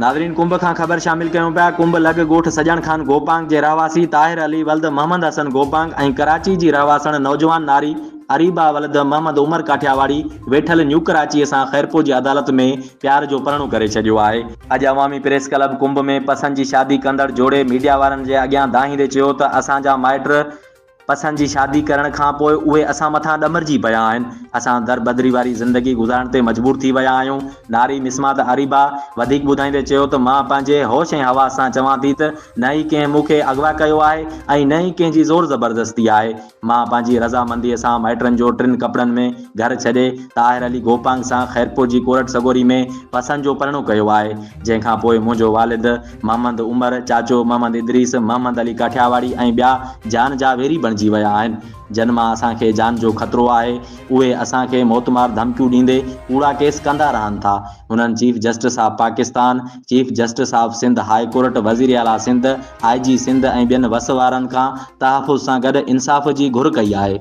ناظرين ڪنب کان خبر شامل ڪيون پيا ڪنب لڳ ڳوٺ سڄڻ خان گوپانگ جي رهواسي طاهر علي ولد محمد حسن گوپانگ ۽ ڪراچي جي رهواسڻ نوجوان ناري اريبا ولد محمد عمر ڪاٺياواڙي ويٺل نيوڪراچي سان خيرپور جي عدالت ۾ پيار جو پرڻو ڪري ڇڏيو آهي. اڄ عوامي پريس ڪلب ڪنب ۾ پسند جي شادي ڪندڙ جوڙي ميڊيا وارن جي اڳيان دانهيندي چيو ته اسان جا مائٽ پسند جي شادي ڪرڻ کان پوء اهي اسان مٿان ڏمرجي پيا آهن. اسان دربدري واري زندگي گذارڻ تي مجبور ٿي ويا آهيون. ناري مسمات اريبا وڌيڪ ٻڌائيندي چيو ته مان پنهنجي هوش ۽ حواس سان چوان ٿي ته نه ئي ڪنهن مون کي اغوا ڪيو آهي ۽ نه ئي ڪنهن جي زور زبردستي آهي. مان پنهنجي رضامنديء سان مائٽن جو ٽن ڪپڙن ۾ گهر ڇڏي طاهر علي گوپانگ سان خيرپور جي ڪورٽ سڳوري ۾ پسند جو پرڻو ڪيو آهي. جنهن کان پوء منهنجو والد محمد عمر، چاچو محمد ادريس، محمد علي ڪاٺياواڙي ۽ ٻيا جان جا ويري بڻجي ويا آهن، جن مان اسان کي جان جو خطرو آهي، اهي اسان کي موتمار ڌمڪيون ڏيندي ڪوڙا ڪيس ڪندا رهن ٿا. هنن chief justice of Pakistan, chief justice of Sindh high court, وزيراعليٰ سنڌ، آء جي سنڌ ۽ ٻين وس وارن کان تحفظ سان گڏ انصاف جي گهر ڪئي آهي.